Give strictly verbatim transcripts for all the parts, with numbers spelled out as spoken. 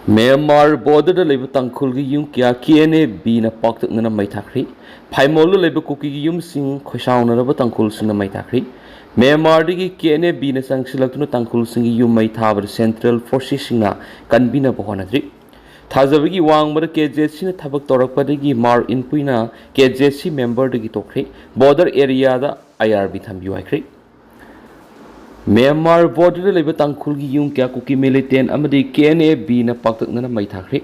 Myanmar ꯕꯣꯔꯗꯔꯗ ꯂꯩꯕ ꯇꯥꯡꯈꯨꯜꯒꯤ ꯌꯨꯝ ꯀꯌꯥ ꯀꯦ ꯑꯦꯟ ꯑꯦ ꯕꯤꯅ ꯄꯥꯛꯇꯛꯅꯅ ꯃꯩ ꯊꯥꯈ꯭ꯔꯤ꯫ ꯐꯥꯏꯃꯣꯜꯗ ꯂꯩꯕ ꯀꯨꯀꯤꯒꯤ ꯌꯨꯝꯁꯤꯡ ꯈꯣꯏꯁꯥꯎꯅꯔꯕ ꯇꯥꯡꯈꯨꯜꯁꯤꯡꯅ ꯃꯩ ꯊꯥꯈ꯭ꯔꯤ꯫ ꯃ꯭ꯌꯥꯟꯃꯥꯔꯗꯒꯤ ꯀꯦ ꯑꯦꯟ ꯑꯦ ꯕꯤꯅ ꯆꯪꯁꯤꯜꯂꯛꯇꯨꯅ ꯇꯥꯡꯈꯨꯜꯁꯤꯡꯒꯤ ꯌꯨꯝ ꯃꯩ ꯊꯥꯕꯗ ꯁꯦꯟꯇ꯭ꯔꯦꯜ ꯐꯣꯔꯁꯦꯁꯁꯤꯡꯅ ꯀꯟꯕꯤꯅꯕ ꯍꯣꯠꯅꯗ꯭ꯔꯤ꯫ ꯊꯥꯖꯕꯒꯤ ꯋꯥꯡꯃꯗ ꯀꯦ ꯖꯦ ꯁꯤꯅ ꯊꯕꯛ ꯇꯧꯔꯛꯄꯗꯒꯤ ꯃꯥꯔ ꯏꯟꯄꯨꯏꯅ ꯀꯦ ꯖꯦ ꯁꯤ ꯃꯦꯝꯕꯔꯗꯒꯤ ꯇꯣꯛꯈ꯭ꯔꯦ꯫ ꯕꯣꯔꯗꯔ ꯑꯦꯔꯤꯌꯥꯗ ꯑꯥꯏ ꯑꯥꯔ ꯕꯤ ꯊꯝꯕꯤꯌꯨ ꯍꯥꯏꯈ꯭ꯔꯦ꯫ ꯃ꯭ꯌꯥꯟꯃꯥꯔ ꯕꯣꯔꯗꯔꯗ ꯂꯩꯕ ꯇꯥꯡꯈꯨꯜꯒꯤ ꯌꯨꯝ ꯀꯌꯥ ꯀꯨꯀꯤ ꯃꯤꯂꯤꯇꯦꯟ ꯑꯃꯗꯤ ꯀꯦ ꯑꯦꯟ ꯑꯦ ꯕꯤꯅ ꯄꯥꯛꯇꯛꯅꯅ ꯃꯩ ꯊꯥꯈ꯭ꯔꯦ꯫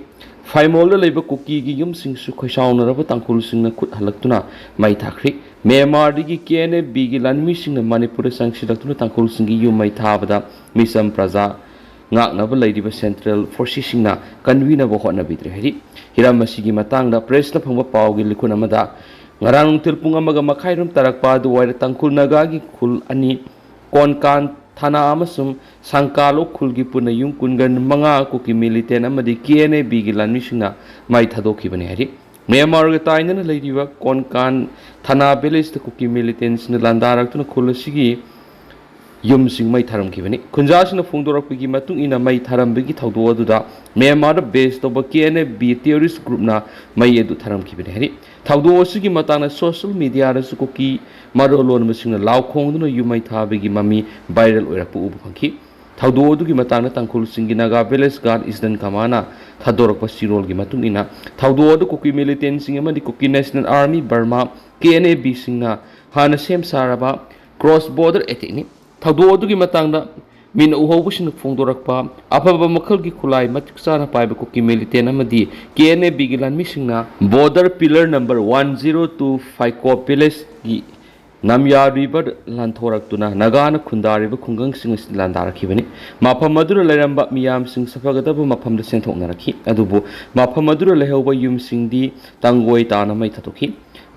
ꯐꯥꯏꯃꯣꯜꯗ ꯂꯩꯕ ꯀꯨꯀꯤꯒꯤ ꯌꯨꯝꯁꯤꯡꯁꯨ ꯈꯣꯏꯁꯥꯎꯅꯔꯕ ꯇꯥꯡꯈꯨꯜꯁꯤꯡꯅ ꯈꯨꯠ ꯍꯜꯂꯛꯇꯨꯅ ꯃꯩ ꯊꯥꯈ꯭ꯔꯦ꯫ ꯃ꯭ꯌꯥꯟꯃꯥꯔꯗꯒꯤ ꯀꯦ ꯑꯦꯟ ꯑꯦ ꯕꯤꯒꯤ ꯂꯥꯟꯃꯤꯁꯤꯡꯅ ꯃꯅꯤꯄꯨꯔꯗ ꯆꯪꯁꯤꯜꯂꯛꯇꯨꯅ ꯇꯥꯡꯈꯨꯜꯁꯤꯡꯒꯤ ꯌꯨꯝ ꯃꯩ ꯊꯥꯕꯗ ꯃꯤꯆꯝ ꯄ꯭ꯔꯖꯥ ꯉꯥꯛꯅꯕ ꯂꯩꯔꯤꯕ ꯁꯦꯟꯇ꯭ꯔꯦꯜ ꯐꯣꯔꯁꯦꯁꯁꯤꯡꯅ ꯀꯟꯕꯤꯅꯕ ꯍꯣꯠꯅꯕꯤꯗ꯭ꯔꯦ ꯍꯥꯏꯔꯤ꯫ ꯍꯤꯔꯝ ꯑꯁꯤꯒꯤ ꯃꯇꯥꯡꯗ ꯄ꯭ꯔꯦꯁꯅ ꯐꯪꯕ ꯄꯥꯎꯒꯤ ꯂꯤꯈꯨꯟ ꯑꯃꯗ, ꯉꯔꯥꯡ ꯅꯨꯡꯊꯤꯜ ꯄꯨꯡ ꯑꯃꯒ ꯃꯈꯥꯏꯔꯣꯝ ꯇꯥꯔꯛꯄ ꯑꯗꯨꯋꯥꯏꯗ ꯇꯥꯡꯈꯨꯜ ꯅꯥꯒꯥꯒꯤ ꯈꯨꯜ ꯑꯅꯤ, ꯀꯣꯟꯀꯥꯟ ꯊꯥꯅꯥ ꯑꯃꯁꯨꯡ ꯁꯥꯡꯀꯥꯂꯣ ꯈꯨꯜꯒꯤ ꯄꯨꯟꯅ ꯌꯨꯝ ꯀꯨꯟꯒ ꯃꯉꯥ ꯀꯨꯀꯤ ꯃꯤꯂꯤꯇꯦꯟ ꯑꯃꯗꯤ ꯀꯦ ꯑꯦꯟ ꯑꯦ ꯕꯤꯒꯤ ꯂꯥꯟꯃꯤꯁꯤꯡꯅ ꯃꯩ ꯊꯥꯗꯣꯛꯈꯤꯕꯅꯤ ꯍꯥꯏꯔꯤ꯫ ꯃ꯭ꯌꯥꯟꯃꯥꯔꯒ ꯇꯥꯏꯅꯅ ꯂꯩꯔꯤꯕ ꯀꯣꯟꯀꯥꯟ ꯊꯥꯅꯥ ꯚꯤꯂꯦꯖꯇ ꯀꯨꯀꯤ ꯃꯤꯂꯤꯇꯦꯟꯁꯤꯡꯅ ꯂꯥꯟꯗꯥꯔꯛꯇꯨꯅ ꯈꯨꯜ ꯑꯁꯤꯒꯤ ꯌꯨꯝꯁꯤꯡ ꯃꯩ ꯊꯥꯔꯝꯈꯤꯕꯅꯤ꯫ ꯈꯨꯟꯖꯥꯁꯤꯡꯅ ꯐꯣꯡꯗꯣꯔꯛꯄꯒꯤ ꯃꯇꯨꯡ ꯏꯟꯅ, ꯃꯩ ꯊꯥꯔꯝꯕꯒꯤ ꯊꯧꯗꯣꯛ ꯑꯗꯨꯗ ꯃ꯭ꯌꯥꯟꯃꯥꯔꯗ ꯕꯦꯁ ꯇꯧꯕ ꯀꯦ ꯑꯦꯟ ꯑꯦ ꯕꯤ ꯇꯦꯔꯣꯔꯤꯁ ꯒ꯭ꯔꯨꯞꯅ ꯃꯩ ꯑꯗꯨ ꯊꯥꯔꯝꯈꯤꯕꯅꯤ ꯍꯥꯏꯔꯤ꯫ ꯊꯧꯗꯣꯛ ꯑꯁꯤꯒꯤ ꯃꯇꯥꯡꯗ ꯁꯣꯁꯤꯌꯦꯜ ꯃꯤꯗꯤꯌꯥꯗꯁꯨ ꯀꯨꯀꯤ ꯃꯔꯣꯜꯂꯣꯟꯕꯁꯤꯡꯅ ꯂꯥꯎ ꯈꯣꯡꯗꯨꯅ ꯌꯨꯝ ꯃꯩ ꯊꯥꯕꯒꯤ ꯃꯃꯤ ꯚꯥꯏꯔꯦꯜ ꯑꯣꯏꯔꯛꯄ ꯎꯕ ꯐꯪꯈꯤ꯫ ꯊꯧꯗꯣꯛ ꯑꯗꯨꯒꯤ ꯃꯇꯥꯡꯗ ꯇꯥꯡꯈꯨꯜꯁꯤꯡꯒꯤ ꯅꯥꯒꯥ ꯚꯤꯂꯦꯖ ꯒꯥꯔꯗ ꯏꯁꯗꯟ ꯀꯃꯥꯅ ꯊꯥꯗꯣꯔꯛꯄ ꯆꯤꯔꯣꯜꯒꯤ ꯃꯇꯨꯡ ꯏꯟꯅ, ꯊꯧꯗꯣꯛ ꯑꯗꯨ ꯀꯨꯀꯤ ꯃꯤꯂꯤꯇꯦꯟꯁꯤꯡ ꯑꯃꯗꯤ Kuki National Army Burma, K N A ꯕꯤꯁꯤꯡꯅ ꯍꯥꯟꯅ ꯁꯦꯝ ꯁꯥꯔꯕ ꯀ꯭ꯔꯣꯁ ꯕꯣꯔꯗꯔ ꯑꯦꯇꯦꯛꯅꯤ꯫ ꯊꯧꯗꯣꯛ ꯑꯗꯨꯒꯤ ꯃꯇꯥꯡꯗ ꯃꯤꯠꯅ ꯎꯍꯧꯕꯁꯤꯡꯅ ꯐꯣꯡꯗꯣꯔꯛꯄ ꯑꯐꯕ ꯃꯈꯜꯒꯤ ꯈꯨꯠꯂꯥꯏ ꯃꯇꯤꯛ ꯆꯥꯅ ꯄꯥꯏꯕ ꯀꯨꯀꯤ ꯃꯤꯂꯤꯇꯦꯟ ꯑꯃꯗꯤ ꯀꯦ ꯑꯦꯟ ꯑꯦ ꯕꯤꯒꯤ ꯂꯥꯟꯃꯤꯁꯤꯡꯅ border pillar number one zero two Phaikop ꯚꯤꯂꯦꯖꯀꯤ ꯅꯥꯝꯌꯥ ꯔꯤꯚꯔ ꯂꯥꯟꯊꯣꯔꯛꯇꯨꯅ ꯅꯥꯒꯥꯅ ꯈꯨꯟꯗꯥꯔꯤꯕ ꯈꯨꯡꯒꯪꯁꯤꯡ ꯑꯁꯤꯗ ꯂꯥꯟꯗꯥꯔꯛꯈꯤꯕꯅꯤ꯫ ꯃꯐꯝ ꯑꯗꯨꯗ ꯂꯩꯔꯝꯕ ꯃꯤꯌꯥꯝꯁꯤꯡ ꯁꯥꯐꯒꯗꯕ ꯃꯐꯝꯗ ꯆꯦꯟꯊꯣꯛꯅꯔꯛꯈꯤ꯫ ꯑꯗꯨꯕꯨ ꯃꯐꯝ ꯑꯗꯨꯗ ꯂꯩꯍꯧꯕ ꯌꯨꯝꯁꯤꯡꯗꯤ ꯇꯪꯒꯣꯏ ꯇꯥꯅ ꯃꯩ ꯊꯥꯗꯣꯛꯈꯤ꯫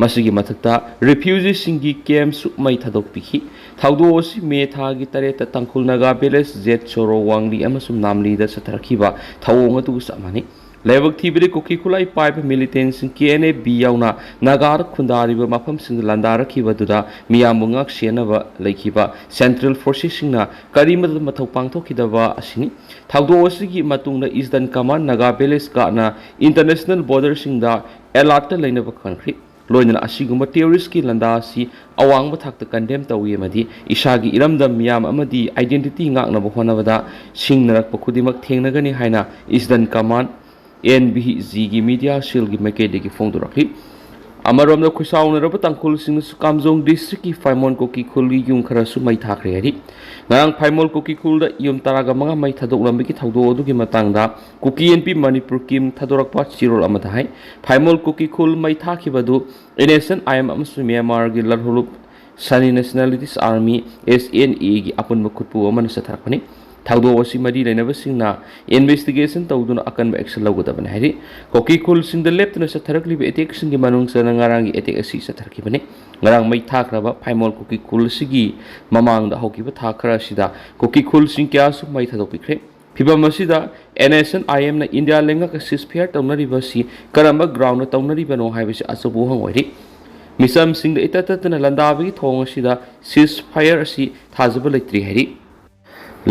ꯃꯁꯤꯒꯤ ꯃꯊꯛꯇ ꯔꯤꯐ꯭ꯌꯨꯖꯤꯁꯤꯡꯒꯤ ꯀꯦꯝꯞꯁꯨ ꯃꯩ ꯊꯥꯗꯣꯛꯄꯤꯈꯤ꯫ ꯊꯧꯗꯣꯛ ꯑꯁꯤ ꯃꯦ ꯊꯥꯒꯤ ꯇꯔꯦꯠꯇ ꯇꯥꯡꯈꯨꯜ ꯅꯥꯒꯥ ꯚꯤꯂꯦꯖ ꯖꯦꯠ ꯁꯣꯔꯣ, ꯋꯥꯡꯂꯤ ꯑꯃꯁꯨꯡ ꯅꯥꯝꯂꯤꯗ ꯆꯠꯊꯔꯛꯈꯤꯕ ꯊꯧꯑꯣꯡ ꯑꯗꯨꯒ ꯆꯞ ꯃꯥꯟꯅꯩ꯫ ꯂꯥꯏꯕꯛ ꯊꯤꯕꯗꯤ ꯀꯨꯀꯤ ꯈꯨꯠꯂꯥꯏ ꯄꯥꯏꯕ ꯃꯤꯂꯤꯇꯦꯟꯁꯤꯡ ꯀꯦ ꯑꯦꯟ ꯑꯦ ꯕꯤ ꯌꯥꯎꯅ ꯅꯥꯒꯥꯗ ꯈꯨꯟꯗꯥꯔꯤꯕ ꯃꯐꯝꯁꯤꯡꯗ ꯂꯥꯟꯗꯥꯔꯛꯈꯤꯕ ꯑꯗꯨꯗ ꯃꯤꯌꯥꯝꯕꯨ ꯉꯥꯛ ꯁꯦꯟꯅꯕ ꯂꯩꯈꯤꯕ ꯁꯦꯟꯇ꯭ꯔꯦꯜ ꯐꯣꯔꯁꯦꯁꯁꯤꯡꯅ ꯀꯔꯤꯃꯠꯇ ꯃꯊꯧ ꯄꯥꯡꯊꯣꯛꯈꯤꯗꯕ ꯑꯁꯤꯅꯤ꯫ ꯊꯧꯗꯣꯛ ꯑꯁꯤꯒꯤ ꯃꯇꯨꯡꯗ ꯏꯁꯇꯔꯟ ꯀꯃꯥꯟ ꯅꯥꯒꯥ ꯚꯤꯂꯦꯖ ꯒꯥꯔꯗꯅ ꯏꯟꯇꯔꯅꯦꯁꯅꯦꯜ ꯕꯣꯔꯗꯔꯁꯤꯡꯗ ꯑꯦꯂꯥꯔꯠꯇ ꯂꯩꯅꯕ ꯈꯪꯍꯟꯈ꯭ꯔꯤ꯫ ꯂꯣꯏꯅꯅ ꯑꯁꯤꯒꯨꯝꯕ ꯇꯦꯔꯣꯔꯤꯁꯀꯤ ꯂꯥꯟꯗꯥ ꯑꯁꯤ ꯑꯋꯥꯡꯕ ꯊꯥꯛꯇ ꯀꯟꯗꯦꯝ ꯇꯧꯏ ꯑꯃꯗꯤ ꯏꯁꯥꯒꯤ ꯏꯔꯝꯗꯝ, ꯃꯤꯌꯥꯝ ꯑꯃꯗꯤ ꯑꯥꯏꯗꯦꯟꯇꯤꯇꯤ ꯉꯥꯛꯅꯕ ꯍꯣꯠꯅꯕꯗ ꯁꯤꯡꯅꯔꯛꯄ ꯈꯨꯗꯤꯡꯃꯛ ꯊꯦꯡꯅꯒꯅꯤ ꯍꯥꯏꯅ ꯏꯁꯇꯔꯟ ꯀꯃꯥꯟ ꯑꯦꯟ ꯚꯤ ꯖꯤꯒꯤ ꯃꯤꯗꯤꯌꯥ ꯁꯦꯜꯒꯤ ꯃꯥꯏꯀꯩꯗꯒꯤ ꯐꯣꯡꯗꯣꯔꯛꯂꯤ꯫ ꯑꯃꯔꯣꯝꯗ, ꯈꯨꯠꯁꯥꯎꯅꯔꯕ ꯇꯥꯡꯈꯨꯜꯁꯤꯡꯅꯁꯨ ꯀꯥꯝꯖꯣꯡ ꯗꯤꯁꯇ꯭ꯔꯤꯛꯀꯤ ꯐꯥꯏꯃꯣꯟ ꯀꯨꯀꯤ ꯈꯨꯜꯒꯤ ꯌꯨꯝ ꯈꯔꯁꯨ ꯃꯩ ꯊꯥꯈ꯭ꯔꯦ ꯍꯥꯏꯔꯤ꯫ ꯉꯔꯥꯡ ꯐꯥꯏꯃꯣꯜ ꯀꯨꯀꯤ ꯈꯨꯜꯗ ꯌꯨꯝ ꯇꯔꯥꯒ ꯃꯉꯥ ꯃꯩ ꯊꯥꯗꯣꯛꯂꯝꯕꯒꯤ ꯊꯧꯗꯣꯛ ꯑꯗꯨꯒꯤ ꯃꯇꯥꯡꯗ ꯀꯨꯀꯤ ꯑꯦꯟ ꯄꯤ ꯃꯅꯤꯄꯨꯔ ꯀꯤꯝ ꯊꯥꯗꯣꯔꯛꯄ ꯆꯦꯔꯣꯜ ꯑꯃꯗ ꯍꯥꯏ, ꯐꯥꯏꯃꯣꯜ ꯀꯨꯀꯤ ꯈꯨꯜ ꯃꯩ ꯊꯥꯈꯤꯕ ꯑꯗꯨ N S N I M ꯑꯃꯁꯨꯡ ꯃ꯭ꯌꯥꯟꯃꯥꯔꯒꯤ ꯂꯔꯍꯨꯂꯨꯞ ꯁꯥꯅꯤ ꯅꯦꯁꯅꯦꯂꯤꯇꯤꯁ ꯑꯥꯔꯃꯤ, ꯑꯦꯁ ꯑꯦꯟ ꯑꯦꯒꯤ ꯑꯄꯨꯟꯕ ꯈꯨꯠꯄꯨ ꯑꯃꯅ ꯆꯠꯊꯔꯛꯄꯅꯤ꯫ ꯊꯧꯗꯣꯛ ꯑꯁꯤ ꯃꯔꯤ ꯂꯩꯅꯕꯁꯤꯡꯅ ꯏꯟꯚꯦꯁꯇꯤꯒꯦꯁꯟ ꯇꯧꯗꯨꯅ ꯑꯀꯟꯕ ꯑꯦꯛꯁꯟ ꯂꯧꯒꯗꯕꯅꯤ ꯍꯥꯏꯔꯤ꯫ ꯀꯨꯀꯤ ꯈꯨꯜꯁꯤꯡꯗ ꯂꯦꯞꯇꯅ ꯆꯠꯊꯔꯛꯂꯤꯕ ꯑꯦꯇꯦꯛꯁꯤꯡꯒꯤ ꯃꯅꯨꯡ ꯆꯟꯅ ꯉꯔꯥꯡꯒꯤ ꯑꯦꯇꯦꯛ ꯑꯁꯤ ꯆꯠꯊꯔꯛꯈꯤꯕꯅꯤ꯫ ꯉꯔꯥꯡ ꯃꯩ ꯊꯥꯈ꯭ꯔꯕ ꯐꯥꯏꯃꯣꯜ ꯀꯨꯀꯤ ꯈꯨꯜ ꯑꯁꯤꯒꯤ ꯃꯃꯥꯡꯗ ꯍꯧꯈꯤꯕ ꯊꯥ ꯈꯔ ꯑꯁꯤꯗ ꯀꯨꯀꯤ ꯈꯨꯜꯁꯤꯡ ꯀꯌꯥꯁꯨ ꯃꯩ ꯊꯥꯗꯣꯛꯄꯤꯈ꯭ꯔꯦ꯫ ꯐꯤꯚꯝ ꯑꯁꯤꯗ ꯑꯦꯟ ꯑꯦꯁ ꯑꯦꯟ ꯑꯥꯏ ꯑꯦꯝꯅ ꯏꯟꯗꯤꯌꯥ ꯂꯩꯉꯥꯛꯀ ceasefire ꯇꯧꯅꯔꯤꯕ ꯑꯁꯤ ꯀꯔꯝꯕ groundꯗ ꯇꯧꯅꯔꯤꯕꯅꯣ ꯍꯥꯏꯕꯁꯤ ꯑꯆꯧꯕ ꯋꯥꯍꯪ ꯑꯣꯏꯔꯤ꯫ ꯃꯤꯆꯝꯁꯤꯡꯗ ꯏꯇꯠ ꯇꯠꯇꯅ ꯂꯥꯟꯗꯥꯕꯒꯤ ꯊꯧꯑꯣꯡ ꯑꯁꯤꯗ ceasefire ꯑꯁꯤ ꯊꯥꯖꯕ ꯂꯩꯇ꯭ꯔꯤ ꯍꯥꯏꯔꯤ꯫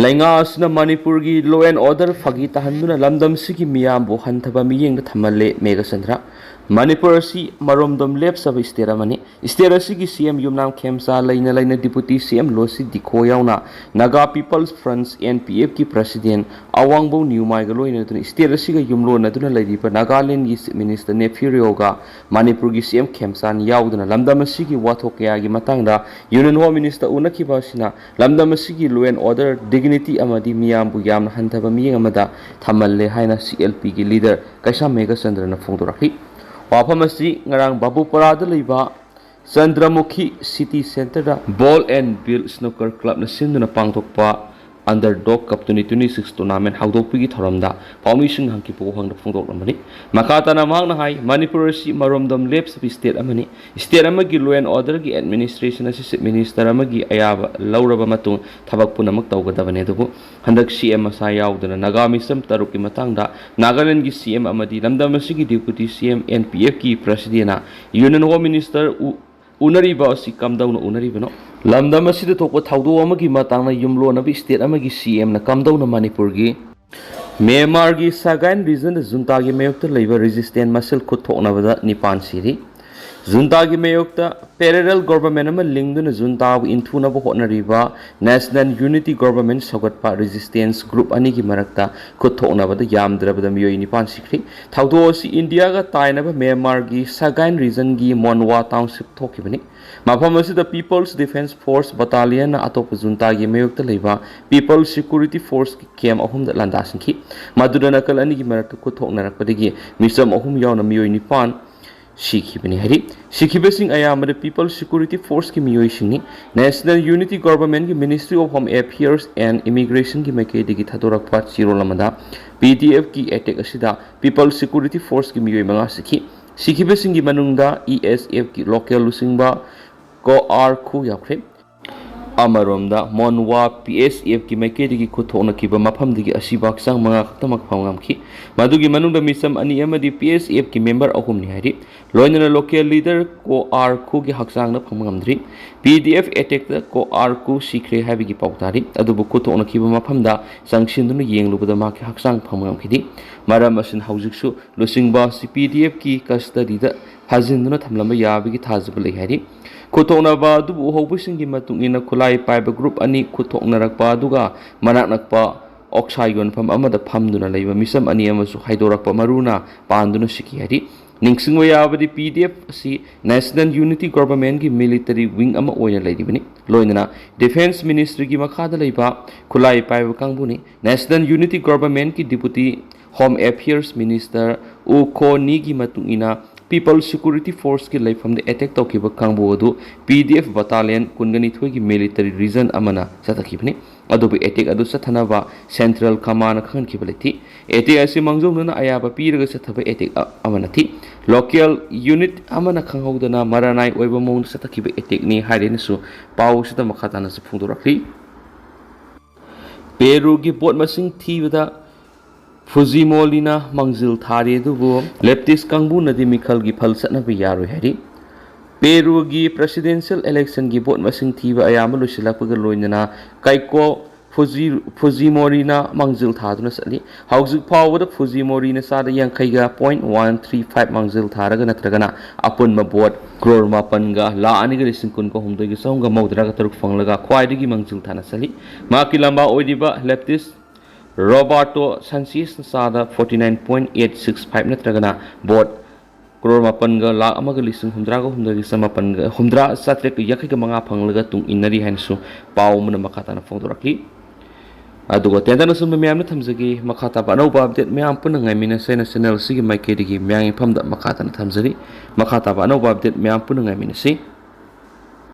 ꯂꯩꯉꯥꯛ ꯑꯁꯤꯅ ꯃꯅꯤꯄꯨꯔꯒꯤ law and order ꯐꯥꯒꯤ ꯇꯥꯍꯟꯗꯨꯅ ꯂꯝꯗꯝꯁꯤꯒꯤ ꯃꯤꯌꯥꯝꯕꯨ ꯍꯟꯊꯕ ꯃꯤꯠꯌꯦꯡꯗ ꯊꯝꯍꯜꯂꯦ, ꯃꯦꯘꯆꯟꯗ꯭ꯔ꯫ ꯃꯅꯤꯄꯨꯔ ꯑꯁꯤ ꯃꯔꯣꯝꯗꯣꯝ ꯂꯦꯞꯆꯕ state ꯑꯃꯅꯤ꯫ State ꯑꯁꯤꯒꯤ ꯁꯤ ꯑꯦꯝ ꯌꯨꯝꯅꯥꯝ ꯈꯦꯝꯆꯥꯟ, ꯂꯩꯅ ꯂꯩꯅ Deputy ꯁꯤ ꯑꯦꯝ ꯂꯣꯁꯤ ꯗꯤꯈꯣ ꯌꯥꯎꯅ Naga People's Front, N P F ꯀꯤ president ꯑꯋꯥꯡꯕꯧ ꯅ꯭ꯌꯨꯃꯥꯏꯒ ꯂꯣꯏꯅꯗꯨꯅ state ꯑꯁꯤꯒ ꯌꯨꯝꯂꯣꯟꯅꯗꯨꯅ ꯂꯩꯔꯤꯕ ꯅꯥꯒꯥꯂꯦꯟꯒꯤ Chief Minister ꯅꯦꯐ꯭ꯌꯨ ꯔꯤꯑꯣꯒ ꯃꯅꯤꯄꯨꯔꯒꯤ ꯁꯤ ꯑꯦꯝ ꯈꯦꯝꯆꯥꯟ ꯌꯥꯎꯗꯨꯅ ꯂꯝꯗꯝ ꯑꯁꯤꯒꯤ ꯋꯥꯊꯣꯛ ꯀꯌꯥꯒꯤ ꯃꯇꯥꯡꯗ Union Home Minister ꯎꯅꯈꯤꯕ ꯑꯁꯤꯅ ꯂꯝꯗꯝ ꯑꯁꯤꯒꯤ law and order, dignity ꯑꯃꯗꯤ ꯃꯤꯌꯥꯝꯕꯨ ꯌꯥꯝꯅ ꯍꯟꯊꯕ ꯃꯤꯠꯌꯦꯡ ꯑꯃꯗ ꯊꯝꯍꯜꯂꯦ ꯍꯥꯏꯅ C L P ꯒꯤ leader ꯀꯩꯁꯥꯝ ꯃꯦꯘꯆꯟꯗ꯭ꯔꯅ ꯐꯣꯡꯗꯣꯔꯛꯈꯤ꯫ ꯋꯥꯐꯝ ꯑꯁꯤ ꯉꯔꯥꯡ ꯕꯥꯕꯨꯄꯔꯥꯗ ꯂꯩꯕ Chandramukhi City Centreꯗ Ball and Bill Snooker Clubꯅ ꯁꯤꯟꯗꯨꯅ ꯄꯥꯡꯊꯣꯛꯄ Underdog Cup twenty twenty-six tournament ꯍꯧꯗꯣꯛꯄꯒꯤ ꯊꯧꯔꯝꯗ ꯄꯥꯎꯃꯤꯁꯤꯡ ꯍꯪꯈꯤꯕ ꯋꯥꯍꯪꯗ ꯐꯣꯡꯗꯣꯛꯂꯝꯕꯅꯤ꯫ ꯃꯈꯥ ꯇꯥꯅ ꯃꯍꯥꯛꯅ ꯍꯥꯏ, ꯃꯅꯤꯄꯨꯔ ꯑꯁꯤ ꯃꯔꯣꯝꯗꯣꯝ ꯂꯦꯞꯆꯕ state ꯑꯃꯅꯤ꯫ State ꯑꯃꯒꯤ law and orderꯒꯤ administration ꯑꯁꯤ Chief Minister ꯑꯃꯒꯤ ꯑꯌꯥꯕ ꯂꯧꯔꯕ ꯃꯇꯨꯡ ꯊꯕꯛ ꯄꯨꯝꯅꯃꯛ ꯇꯧꯒꯗꯕꯅꯤ꯫ ꯑꯗꯨꯕꯨ ꯍꯟꯗꯛ C M ꯃꯁꯥ ꯌꯥꯎꯗꯅ ꯅꯥꯒꯥ ꯃꯤꯆꯝ ꯇꯔꯨꯛꯀꯤ ꯃꯇꯥꯡꯗ ꯅꯥꯒꯥꯂꯦꯟꯒꯤ C M ꯑꯃꯗꯤ ꯂꯝꯗꯝ ꯑꯁꯤꯒꯤ Deputy C M, N P Fꯀꯤ Presidentꯅ Union Home Minister ꯎ-, ꯎꯅꯔꯤꯕ ꯑꯁꯤ ꯀꯝꯗꯧꯅ ꯎꯅꯔꯤꯕꯅꯣ? ꯂꯝꯗꯝ ꯑꯁꯤꯗ ꯊꯣꯛꯄ ꯊꯧꯗꯣꯛ ꯑꯃꯒꯤ ꯃꯇꯥꯡꯗ ꯌꯨꯝꯂꯣꯟꯅꯕ state ꯑꯃꯒꯤ C Mꯅ ꯀꯝꯗꯧꯅ ꯃꯅꯤꯄꯨꯔꯒꯤ ꯃ꯭ꯌꯥꯟꯃꯥꯔꯒꯤ ꯁꯒꯥꯏꯟ regionꯗ ꯖꯨꯟꯇꯥꯒꯤ ꯃꯥꯌꯣꯛꯇ ꯂꯩꯕ resistance ꯃꯁꯦꯜ ꯈꯨꯠ ꯊꯣꯛꯅꯕꯗ ꯅꯤꯄꯥꯟ ꯁꯤꯔꯤ꯫ ꯖꯨꯟꯇꯥꯒꯤ ꯃꯥꯌꯣꯛꯇ parallel government ꯑꯃ ꯂꯤꯡꯗꯨꯅ ꯖꯨꯟꯇꯥꯕꯨ ꯏꯟꯊꯨꯅꯕ ꯍꯣꯠꯅꯔꯤꯕ National Unity Government ꯁꯧꯒꯠꯄ resistance group ꯑꯅꯤꯒꯤ ꯃꯔꯛꯇ ꯈꯨꯠ ꯊꯣꯛꯅꯕꯗ ꯌꯥꯝꯗ꯭ꯔꯕꯗ ꯃꯤꯑꯣꯏ ꯅꯤꯄꯥꯟ ꯁꯤꯈ꯭ꯔꯤ꯫ ꯊꯧꯗꯣꯛ ꯑꯁꯤ ꯏꯟꯗꯤꯌꯥꯒ ꯇꯥꯏꯅꯕ ꯃ꯭ꯌꯥꯟꯃꯥꯔꯒꯤ ꯁꯒꯥꯏꯟ regionꯒꯤ ꯃꯣꯟꯋꯥ township ꯊꯣꯛꯈꯤꯕꯅꯤ꯫ ꯃꯐꯝ ꯑꯁꯤꯗ People's Defence Force Battalionꯅ ꯑꯇꯣꯞꯄ ꯖꯨꯟꯇꯥꯒꯤ ꯃꯥꯌꯣꯛꯇ ꯂꯩꯕ People's Security Forceꯀꯤ camp ꯑꯍꯨꯝꯗ ꯂꯥꯟꯗꯥꯁꯤꯟꯈꯤ꯫ ꯃꯗꯨꯗ ꯅꯥꯀꯜ ꯑꯅꯤꯒꯤ ꯃꯔꯛꯇ ꯈꯨꯠ ꯊꯣꯛꯅꯔꯛꯄꯗꯒꯤ ꯃꯤꯆꯝ ꯑꯍꯨꯝ ꯌꯥꯎꯅ ꯃꯤꯑꯣꯏ ꯅꯤꯄꯥꯟ ꯁꯤꯈꯤꯕꯅꯤ ꯍꯥꯏꯔꯤ꯫ ꯁꯤꯈꯤꯕꯁꯤꯡ ꯑꯌꯥꯝꯕꯗ People's Security Forceꯀꯤ ꯃꯤꯑꯣꯏꯁꯤꯡꯅꯤ꯫ National Unity Governmentꯀꯤ Ministry of Home Affairs and Immigrationꯒꯤ ꯃꯥꯏꯀꯩꯗꯒꯤ ꯊꯥꯗꯣꯔꯛꯄ ꯆꯦꯔꯣꯜ ꯑꯃꯗ, PDFꯀꯤ attack ꯑꯁꯤꯗ People's Security Forceꯀꯤ ꯃꯤꯑꯣꯏ ꯃꯉꯥ ꯁꯤꯈꯤ꯫ ꯁꯤꯈꯤꯕꯁꯤꯡꯒꯤ ꯃꯅꯨꯡꯗ ESFꯀꯤ local ꯂꯨꯆꯤꯡꯕ ꯀꯣ ꯑꯥꯔ ꯈꯨ ꯌꯥꯎꯈ꯭ꯔꯦ꯫ ꯑꯃꯔꯣꯝꯗ, ꯃꯣꯟꯋꯥ PSFꯀꯤ ꯃꯥꯏꯀꯩꯗꯒꯤ ꯈꯨꯠ ꯊꯣꯛꯅꯈꯤꯕ ꯃꯐꯝꯗꯒꯤ ꯑꯁꯤꯕ ꯍꯛꯆꯥꯡ ꯃꯉꯥ ꯈꯛꯇꯃꯛ ꯐꯪꯕ ꯉꯝꯈꯤ꯫ ꯃꯗꯨꯒꯤ ꯃꯅꯨꯡꯗ ꯃꯤꯆꯝ ꯑꯅꯤ ꯑꯃꯗꯤ PSFꯀꯤ member ꯑꯍꯨꯝꯅꯤ ꯍꯥꯏꯔꯤ꯫ ꯂꯣꯏꯅꯅ local leader ꯀꯣ ꯑꯥꯔ ꯈꯨꯒꯤ ꯍꯛꯆꯥꯡꯗ ꯐꯪꯕ ꯉꯝꯗ꯭ꯔꯤ꯫ PDF attackꯇ ꯀꯣ ꯑꯥꯔ ꯈꯨ ꯁꯤꯈ꯭ꯔꯦ ꯍꯥꯏꯕꯒꯤ ꯄꯥꯎ ꯇꯥꯔꯤ꯫ ꯑꯗꯨꯕꯨ ꯈꯨꯠ ꯊꯣꯛꯅꯈꯤꯕ ꯃꯐꯝꯗ ꯆꯪꯁꯤꯟꯗꯨꯅ ꯌꯦꯡꯂꯨꯕꯗ ꯃꯍꯥꯛꯀꯤ ꯍꯛꯆꯥꯡ ꯐꯪꯕ ꯉꯝꯈꯤꯗꯦ꯫ ꯃꯔꯝ ꯑꯁꯤꯅ ꯍꯧꯖꯤꯛꯁꯨ ꯂꯨꯆꯤꯡꯕ ꯑꯁꯤ PDFꯀꯤ custodyꯗ ꯐꯥꯖꯤꯟꯗꯨꯅ ꯊꯝꯂꯝꯕ ꯌꯥꯕꯒꯤ ꯊꯥꯖꯕ ꯂꯩ ꯍꯥꯏꯔꯤ꯫ ꯈꯨꯠꯊꯣꯛꯅꯕ ꯑꯗꯨꯕꯨ ꯎꯍꯧꯕꯁꯤꯡꯒꯤ ꯃꯇꯨꯡ ꯏꯟꯅ, ꯈꯨꯠꯂꯥꯏ ꯄꯥꯏꯕ group ꯑꯅꯤ ꯈꯨꯠꯊꯣꯛꯅꯔꯛꯄ ꯑꯗꯨꯒ ꯃꯅꯥꯛ ꯅꯛꯄ ꯑꯣꯛꯁꯥ ꯌꯣꯟꯐꯝ ꯑꯃꯗ ꯐꯝꯗꯨꯅ ꯂꯩꯕ ꯃꯤꯆꯝ ꯑꯅꯤ ꯑꯃꯁꯨ ꯍꯥꯏꯗꯣꯔꯛꯄ ꯃꯔꯨꯅ ꯄꯥꯟꯗꯨꯅ ꯁꯤꯈꯤ ꯍꯥꯏꯔꯤ꯫ ꯅꯤꯡꯁꯤꯡꯕ ꯌꯥꯕꯗꯤ, PDF ꯑꯁꯤ National Unity Governmentꯀꯤ military wing ꯑꯃ ꯑꯣꯏꯅ ꯂꯩꯔꯤꯕꯅꯤ꯫ ꯂꯣꯏꯅꯅ Defence Ministryꯒꯤ ꯃꯈꯥꯗ ꯂꯩꯕ ꯈꯨꯠꯂꯥꯏ ꯄꯥꯏꯕ ꯀꯥꯡꯕꯨꯅꯤ꯫ National Unity Governmentꯀꯤ Deputy Home Affairs Minister ꯎ ꯈꯣ ꯅꯤꯒꯤ ꯃꯇꯨꯡ ꯏꯟꯅ, People Security Forceꯀꯤ ꯂꯩꯐꯝꯗ attack ꯇꯧꯈꯤꯕ ꯀꯥꯡꯕꯨ ꯑꯗꯨ PDF Battalion ꯀꯨꯟꯒ ꯅꯤꯊꯣꯏꯒꯤ military region ꯑꯃꯅ ꯆꯠꯊꯈꯤꯕꯅꯤ꯫ ꯑꯗꯨꯕꯨ ꯑꯦꯇꯦꯛ ꯑꯗꯨ ꯆꯠꯊꯅꯕ ꯁꯦꯟꯇ꯭ꯔꯦꯜ ꯀꯃꯥꯟꯅ ꯈꯪꯍꯟꯈꯤꯕ ꯂꯩꯇꯦ꯫ ꯑꯦꯇꯦꯛ ꯑꯁꯤ ꯃꯥꯡꯖꯧꯅꯅ ꯑꯌꯥꯕ ꯄꯤꯔꯒ ꯆꯠꯊꯕ ꯑꯦꯇꯦꯛ ꯑ-, ꯑꯃ ꯅꯠꯇꯦ꯫ ꯂꯣꯀꯦꯜ ꯌꯨꯅꯤꯠ ꯑꯃꯅ ꯈꯪꯍꯧꯗꯅ ꯃꯔꯥꯅꯥꯏ ꯑꯣꯏꯕ ꯃꯑꯣꯡꯗ ꯆꯠꯊꯈꯤꯕ ꯑꯦꯇꯦꯛꯅꯤ ꯍꯥꯏꯔꯦꯅꯁꯨ ꯄꯥꯎ ꯑꯁꯤꯗ ꯃꯈꯥ ꯇꯥꯅꯁꯨ ꯐꯣꯡꯗꯣꯔꯛꯂꯤ꯫ ꯄꯦꯔꯨꯒꯤ ꯚꯣꯠ ꯃꯁꯤꯡ ꯊꯤꯕꯗ ꯐꯨꯖꯤꯃꯣꯔꯤꯅ ꯃꯥꯡꯖꯤꯜ ꯊꯥꯔꯤ, ꯑꯗꯨꯕꯨ ꯂꯦꯞꯇꯤꯁ ꯀꯥꯡꯕꯨꯅꯗꯤ ꯃꯤꯈꯜꯒꯤ ꯐꯜ ꯆꯠꯅꯕ ꯌꯥꯔꯣꯏ ꯍꯥꯏꯔꯤ꯫ ꯄꯦꯔꯨꯒꯤ ꯄ꯭ꯔꯦꯁꯤꯗꯦꯟꯁꯤꯌꯦꯜ ꯏꯂꯦꯛꯁꯟꯒꯤ ꯚꯣꯠ ꯃꯁꯤꯡ ꯊꯤꯕ ꯑꯌꯥꯝꯕ ꯂꯣꯏꯁꯤꯜꯂꯛꯄꯒ ꯂꯣꯏꯅꯅ ꯀꯥꯏꯀꯣ ꯐꯨꯖꯤ-, ꯐꯨꯖꯤꯃꯣꯔꯤꯅ ꯃꯥꯡꯖꯤꯜ ꯊꯥꯗꯨꯅ ꯆꯠꯂꯤ꯫ ꯍꯧꯖꯤꯛ ꯐꯥꯎꯕꯗ ꯐꯨꯖꯤꯃꯣꯔꯤꯅ ꯆꯥꯗ ꯌꯥꯡꯈꯩꯒ point one three five ꯃꯥꯡꯖꯤꯜ ꯊꯥꯔꯒ ꯅꯠꯇ꯭ꯔꯒꯅ ꯑꯄꯨꯟꯕ ꯚꯣꯠ ꯀ꯭ꯔꯣꯔ ꯃꯥꯄꯟꯒ ꯂꯥꯈ ꯑꯅꯤꯒ ꯂꯤꯁꯤꯡ ꯀꯨꯟꯒ ꯍꯨꯝꯗꯣꯏꯒꯤ ꯆꯍꯨꯝꯒ ꯃꯧꯗ꯭ꯔꯥꯒ ꯇꯔꯨꯛ ꯐꯪꯂꯒ ꯈ꯭ꯋꯥꯏꯗꯒꯤ ꯃꯥꯡꯖꯤꯜ ꯊꯥꯅ ꯆꯠꯂꯤ꯫ ꯃꯍꯥꯛꯀꯤ ꯂꯝꯕꯥ ꯑꯣꯏꯔꯤꯕ ꯂꯦꯞꯇꯤꯁ ꯔꯣꯕꯥꯔꯇꯣ ꯁꯟꯆꯦꯁꯅ ꯆꯥꯗ forty nine point eight six five ꯅꯠꯇ꯭ꯔꯒꯅ ꯚꯣꯠ ꯀ꯭ꯔꯣꯔ ꯃꯥꯄꯟꯒ ꯂꯥꯈ ꯑꯃꯒ ꯂꯤꯁꯤꯡ ꯍꯨꯝꯗ꯭ꯔꯥꯒ ꯍꯨꯝꯗꯣꯏꯒ ꯆꯃꯥꯄꯟꯒ ꯍꯨꯝꯗ꯭ꯔꯥ ꯆꯥꯇ꯭ꯔꯦꯠꯀ ꯌꯥꯡꯈꯩꯒ ꯃꯉꯥ ꯐꯪꯂꯒ ꯇꯨꯡ ꯏꯟꯅꯔꯤ ꯍꯥꯏꯅꯁꯨ ꯄꯥꯎ ꯑꯃꯅ ꯃꯈꯥ ꯇꯥꯅ ꯐꯣꯡꯗꯣꯔꯛꯂꯤ꯫ ꯑꯗꯨꯒ ꯇꯦꯟꯇꯛꯅ ꯁꯨꯝꯕ ꯃꯌꯥꯝꯅ ꯊꯝꯖꯒꯦ꯫ ꯃꯈꯥ ꯇꯥꯕ ꯑꯅꯧꯕ ꯑꯞꯗꯦꯠ ꯃꯌꯥꯝ ꯄꯨꯟꯅ ꯉꯥꯏꯃꯤꯟꯅꯁꯦ ꯍꯥꯏꯅ ꯆꯦꯅꯦꯜ ꯑꯁꯤꯒꯤ ꯃꯥꯏꯀꯩꯗꯒꯤ ꯃꯌꯥꯝꯒꯤ ꯃꯐꯝꯗ ꯃꯈꯥ ꯇꯥꯅ ꯊꯝꯖꯔꯤ꯫ ꯃꯈꯥ ꯇꯥꯕ ꯑꯅꯧꯕ ꯑꯞꯗꯦꯠ ꯃꯌꯥꯝ ꯄꯨꯟꯅ ꯉꯥꯏꯃꯤꯟꯅꯁꯤ꯫